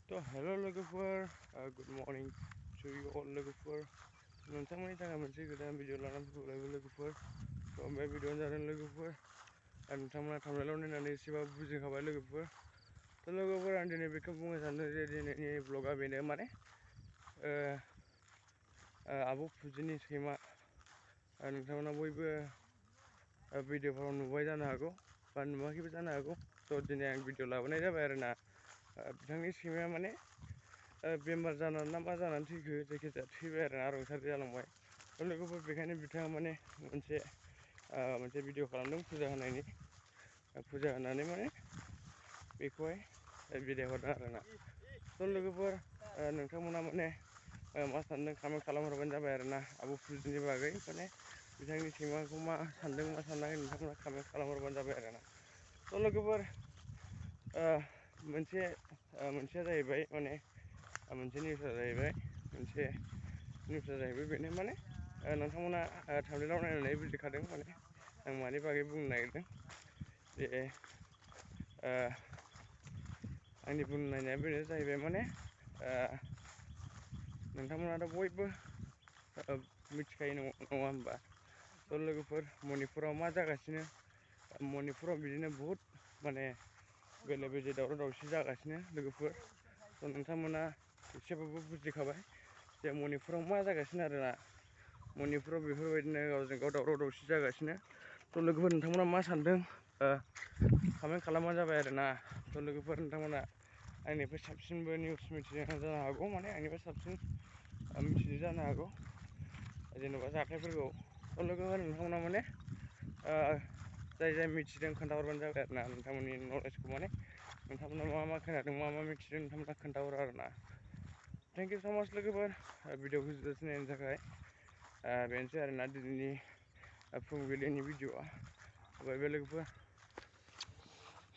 तो हेलो लोगोफोर good morning to you all लोगोफोर नोंथांमोननि थाखाय मोनसे गोदान भिडिअ लानानै फैबाय लोगोफोर तो बे भिडिअआनो जादों लोगोफोर नोंथांमोना थांनायल' नायनानै एसेबाबो बुजिखाबाय लोगोफोर तो लोगोफोर आं दिनै बेखौ बुंनो सानदों जे दिनैनि ब्लगा बेनो माने आब' फुजिनि सैमा नोंथांमोना बयबो भिडिअफोराव नुबाय जानो हागौ बा नुवाखैबो जानो हागौ तो दिनै आं भिडिअ लाबोनाय जाबाय आरोना बिथांनि सैमाया माने बेमार जानानै ना मा जानानै थैखो जायखिजाया थैबाय आरोना रुंसारि जालांबाय लोगोफोर बेखायनो बिथाङा माने मोनसे भिडिअ खालामदों फुजा होनानै माने बेखौहाय बिदाय हरदों आरोना तो लोगोफोर नोंथांमोना माने मा सानदों कमेन्ट खालामहरबानो जाबाय आरोना आब' फुजिनि बागै माने बिथांनि सैमाखौ मा सानदों मा सानाखै नोंथांमोना कमेन्ट खालामहरबानो जाबाय आरोना तो लोगोफोर मोनसेया जाहैबाय माने मोनसे निउसआ जाहैबाय बेनो माने नोंथांमोना थाम्बनेइलाव नायनानै बुजिखादों माने आं मानि बागै बुंनो नागिरदों जे आंनि बुंनो नागिरनाया बेनो जाहैबाय माने नोंथांमोनाथ' बयबो मिथिखायो नङा होमबा तो लोगोफोर मणिपुराव मा जागासिनो मणिपुराव बिदिनो बहुद माने बेले बेजे दावराव दावसि जागासिनो लोगोफोर तो नोंथांमोना एसेबाबो बुजिखाबाय जे मणिपुराव मा जागासिनो आरोना मणिपुराव बेफोरबायदिनो गावजों गाव दावराव दावसि जागासिनो तो लोगोफोर नोंथांमोना मा सानदों कमेन्ट खालामबानो जाबाय आरोना तो लोगोफोर नोंथांमोना आंनिफ्राय साबसिनबो निउस मिथिनो जानो हागौ माने आंनिफ्राय साबसिन मिथिनो जानो हागौ जेनेबा जाथायफोरखौ तो लोगोफोर नोंथांमोना माने जाय मिथिदों खोन्थाहरबानो जाबाय आरोना नोंथांमोननि नलेजखौ माने नोंथांमोना मा खोनादों मा मिथिदों नोंथांमोना खोन्थाहरो आरोना थेंक इउ स' माच लोगोफोर भिडिअखौ जोबजासिम नायनो थाखाय बेनोसै आरोना दिनैनि फुंबिलिनि भिडिअआ बाय बाय लोगोफोर।